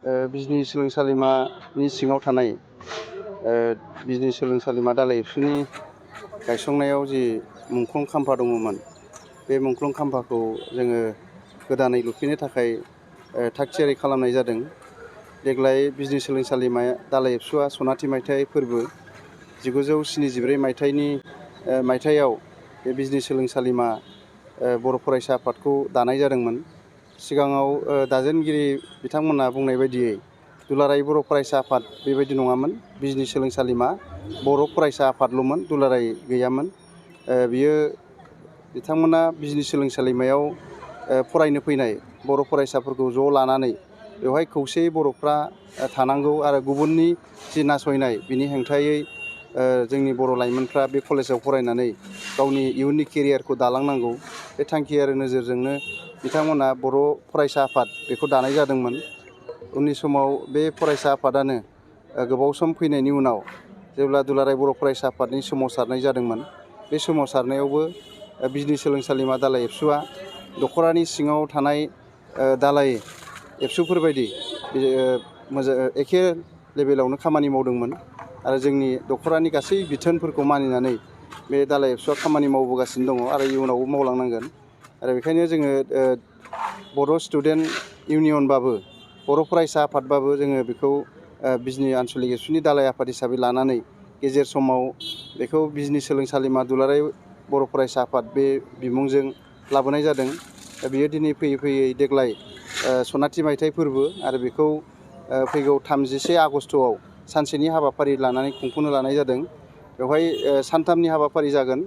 बिजनि सोलोंसालिमानि सिङाव थानाय बिजनि सोलोंसालिमा दालाइ एबसुनि गायसंनायाव जि मुंख्लं खाम्फा दङमोन, बे मुंख्लं खाम्फाखौ जोङो गोदानै लुफिननो थाखाय थागथियारि खालामनाय जादों। देग्लाय बिजनि सोलोंसालिमा दालाइ एबसुआ सनाथि मायथाइ फोरबो 1974 मायथाइयाव बे बिजनि सोलोंसालिमा बर' फरायसा आफादखौ दानाय जादोंमोन। सिगाङाव दाजेनगिरि बिथांमोना बुंनाय बायदियै दुलाराय बर' फरायसा आफाद बेबायदि नङामोन। बिजनि सोलोंसालिमा बर' फरायसा आफादल'मोन, दुलाराय गैयामोन। बियो बिथांमोना बिजनि सोलोंसालिमायाव फरायनो फैनाय बर' फरायसाफोरखौ ज' लानानै बेवहाय खौसेयै बर'फ्रा थानांगौ आरो गुबुननि जि नासयनाय बिनि हेंथायै जोंनि बर' लाइमोनफ्रा बे कलेजाव फरायनानै गावनि इयुननि केरियारखौ दालांनांगौ, बे थांखि आरो नोजोरजोंनो बिथांमोना बर' फरायसा आफाद बेखौ दानाय जादोंमोन। उननि समाव बे फरायसा आफादानो गोबाव सम फैनायनि उनाव जेब्ला दुलाराय बर' फरायसा आफादनि सोमावसारनाय जादोंमोन, बे सोमावसारनायावबो बिजनि सोलोंसालिमा दालाइ एबसुआ दख'रानि सिङाव थानाय दालाइ एबसुफोरबायदि एखे लेभेलावनो खामानि मावदोंमोन आरो जोंनि दख'रानि गासै बिथोनफोरखौ मानिनानै बे दालाइ एबसुआ खामानि मावबोगासिनो दङ आरो इयुनावबो मावलांनांगोन। आरो बेखायनो जोङो बर' स्टुडेन्ट इउनियनबाबो, बर' फरायसा आफादबाबो जोङो बेखौ बिजनि आन्सलिक एबसुनि दालाइ आफाद हिसाबै लानानै गेजेर समाव बेखौ बिजनि सोलोंसालिमा दुलाराय बर' फरायसा आफाद बे बिमुंजों लाबोनाय जादों। बियो दिनै फैयै फैयै देग्लाय सनाथि मायथाइ फोरबो आरो बेखौ फैगौ 31 आगस्ट'आव सानसेनि हाबाफारि लानानै खुंफुंनो लानाय जादों। बेवहाय सानथामनि हाबाफारि जागोन।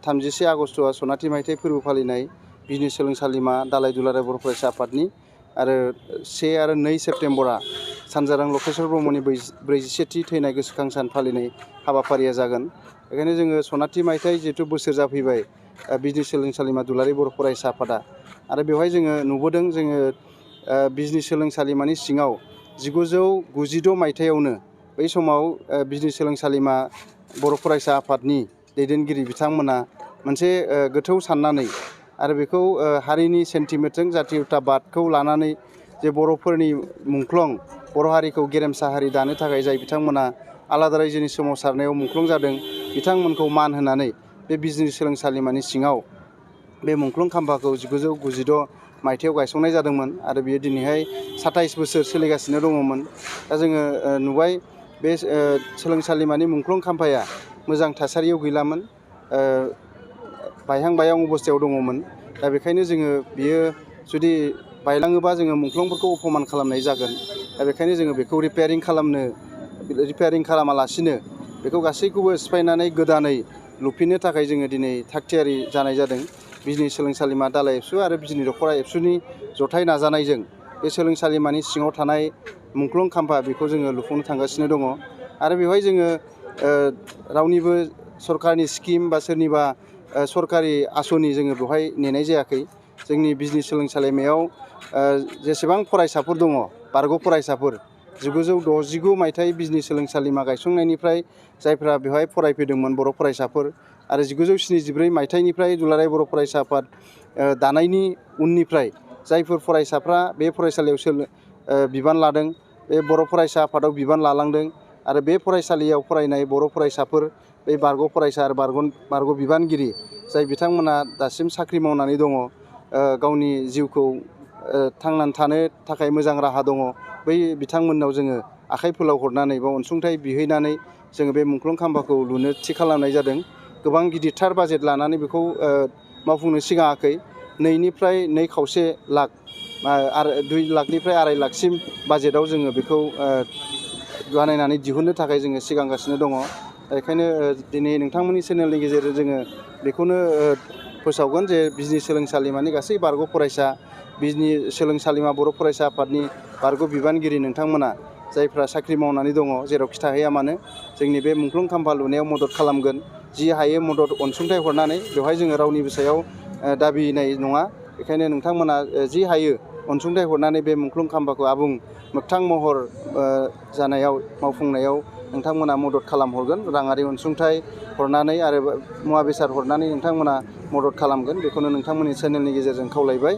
31 आगस्ट'आ सनाथि मायथाइ फोरबो फालिनाय बिजनि सोलोंसालिमा दालाइ दुलाराय बर' फरायसा आफादनि, आरो 1 आरो 2 सेप्तेम्बरा सानजारां लकेश्वर ब्रह्मनि 46थि थैनाय गोसोखां सान फालिनाय हाबाफारिया जागोन। बेखायनो जोङो सनाथि मायथाइ जिहेथु बोसोर जाफैबाय बिजनि सोलोंसालिमा दुलाराय बर' फरायसा आफादा, आरो बेवहाय जोङो नुबोदों जोङो बिजनि सोलोंसालिमानि सिङाव 1996 मायथाइयावनो बै समाव बिजनि सोलोंसालिमा बर' फरायसा आफादनि दैदेनगिरि बिथांमोना मोनसे गोथौ साननानै आरो बेखौ हारिनि सेन्टिमेन्टजों जातीयताबादखौ लानानै जे बर'फोरनि मुंख्लं बर' हारिखौ गेरेमसा हारि दानो थाखाय जाय बिथांमोना आलादा रायजोनि सोमावसारनायाव मुंख्लं जादों, बिथांमोनखौ मान होनानै बे बिजनि सोलोंसालिमानि सिङाव बे मुंख्लं खाम्फाखौ 1996 मायथाइयाव गायसंनाय जादोंमोन आरो बियो दिनैहाय 27 बोसोर सोलिगासिनो दङमोन। दा जोङो नुबाय बे सोलोंसालिमानि मुंख्लं खाम्फाया मोजां थासारियाव गैलामोन, बायहां बायहां अबस्थायाव दङमोन। दा बेखायनो जोङो बियो जुदि बायलाङोबा जोङो मुंख्लंफोरखौ अपमान खालामनाय जागोन। दा बेखायनो जोङो बेखौ रिपेयारिं खालामालासिनो बेखौ गासैखौबो सिफायनानै गोदानै लुफिननो थाखाय जोङो दिनै थागथियारि जानाय जादों। बिजनि सोलोंसालिमा दालाइ एबसु आरो बिजनि दख'रा एबसुनि जथाय नाजानायजों बे सोलोंसालिमानि सिङाव थानाय मुंख्लं खाम्फा बेखौ जोङो लुफुंनो थांगासिनो दङ। आरो बेवहाय जोङो रावनिबो सरकारनि स्किम बा सोरनिबा सरकारि आसनि जोङो बेवहाय नेनाय जायाखै। जोंनि बिजनि सोलोंसालिमायाव जेसेबां फरायसाफोर दङ, बारग' फरायसाफोर, 1969 मायथाइ बिजनि सोलोंसालिमा गायसंनायनिफ्राय जायफ्रा बेवहाय फरायफैदोंमोन बर' फरायसाफोर, आरो 1974 मायथाइनिफ्राय दुलाराय बर' फरायसा आफाद दानायनि उननिफ्राय जायफोर फरायसाफ्रा बे फरायसालियाव बिबान लादों, बे बर' फरायसा आफादाव बिबान लालांदों आरो बे फरायसालियाव फरायनाय बर' फरायसाफोर, बे बारग' फरायसा आरो बारग' बिबानगिरि जाय बिथांमोना दासिम साख्रि मावनानै दङ, गावनि जिउखौ थांनानै थानो थाखाय मोजां राहा दङ, बै बिथांमोननाव जोङो आखाइ फोलाव हरनानै बा अनसुंथाइ बिहैनानै जोङो बे मुंख्लं खाम्फाखौ लुनो थि खालामनाय जादों। गोबां गिदिरथार बाजेट लानानै बेखौ मावफुंनो सिगाङाखै। 2.2 लाख आरो 2 लाखनिफ्राय 2.5 लाखसिम बाजेटआव जोङो बेखौ बानायनानै दिहुननो थाखाय जोङो सिगांगासिनो दङ। बेखायनो दिनै नोंथांमोननि चेनेलनि गेजेरजों जोङो बेखौनो फोसावगोन जे बिजनि सोलोंसालिमानि गासै बारग' फरायसा, बिजनि सोलोंसालिमा बर' फरायसा आफादनि बारग' बिबानगिरि नोंथांमोना जायफ्रा साख्रि मावनानै दङ, जेरावखि थाहैया मानो जोंनि बे मुंख्लं खाम्फा लुनायाव मदद खालामगोन। जि हायो मदद अनसुंथाइ हरनानै, बेवहाय जोङो रावनिबो सायाव दाबिनाय नङा। बेखायनो नोंथांमोना जि हायो अनसुंथाइ हरनानै बे मुंख्लं खाम्फाखौ आबुं मोगथां महर जानायाव मावफुंनायाव नोंथांमोना मदद खालामहरगोन। राङारि अनसुंथाइ हरनानै आरो मुवा बेसाद हरनानै नोंथांमोना मदद खालामगोन, बेखौनो नोंथांमोननि चेनेलनि गेजेरजों खावलायबाय।